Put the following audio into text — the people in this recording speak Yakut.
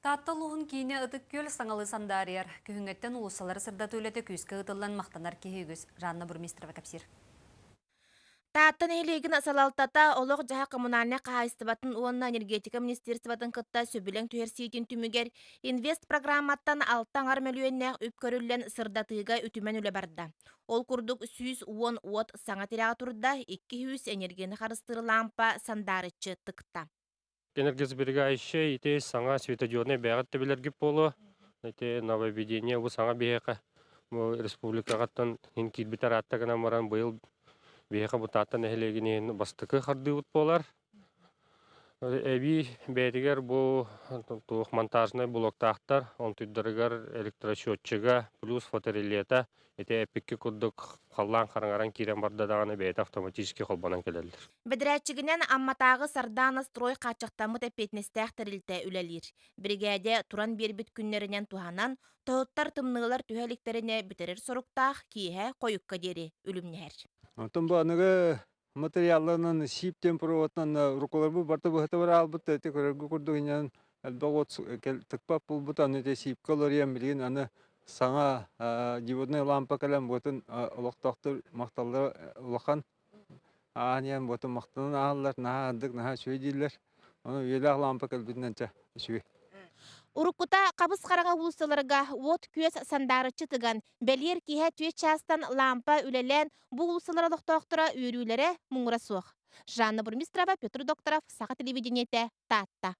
Таатта улууһун киинэ Ытык Күөл саҥалыы сандаарыйар. Күһүҥҥэттэн уулуссалары сырдатыы үлэтэ күүскэ ыытыллан махтанар киһи үгүс. Жанна Бурмистрова кэпсиир. Таатта нэһилиэгин салалтата олох-дьаһах коммунальнай хаһаайыстыбатын уонна энергетика министерствотын кытта сөбүлэҥ түһэрсиитин түмүгэр Инвест программаттан 6,5 мөлүйүөннээх үп көрүллэн сырдатыыга үтүмэн үлэ барда. Ол курдук 110 уот саҥа тирэҕэ турда, 200 энергияны харыстыыр лаампа сандаарыччы тыкта. Энергосберегающай ити саҥа светодиоднай бэйэҕит да билэргит буолуо. Ити нововведение бу саҥа биһиэхэ бу республикаҕыттан иһин киирбит араатта гынан баран быйыл биһиэхэ бу Таатта нэһилиэгин иһин бастакы хардыыбыт буолар. Эбии бэйэтигэр бу туох монтажнай блоктаахтар, онтуйдарыгар электросчетчига плюс фоторелета ити эппикки курдук халлаан хараҥаран киирэн барда даҕаны бэйэтэ автоматически холбонон кэлэллэр. Бэдэрээтчигинэн Амматааҕы Сардаана строй хааччахтаммыт эппиэтинэстээх тэрилтэ үлэлиир. Биригээдэ туран биэрбит күннэринэн туһанан, тоһуттар тымныылар түһэ иликтэринэ бүтэрэр соруктаах киэһэ хойукка диэри үлүмнэһэр. Онтон бу аныгы материалларынан сиип диэн проводынан руколарбыт барыта быһыта бараалбыт ити көрөргө курдук инньэн элбэх уот тыкпат буолбут аны ити сиипкэ уларыйан билигин аны саҥа диоднай лампа кэлэн буотун олохтоохтор махталлара улахан Аан ийэм буотун махтанан ааһаллар, наһаа ырдык, наһаа үчүгэй дииллэр. Ону үйэлээх лаампа кэлбитинэн чэ, үчүгэй. Уруккута хабыс-хараҥа уулуссаларга уот-күөс сандаарыччы тыган, бэлиэр киэһэ түөрт чаастан лаампа үлэлээн, бу уулуссалар олохтоохторо үөрүүлэрэ муҥура суох. Жанна Бурмистрова, Петр Докторов, Саха телевидениетэ, Таатта.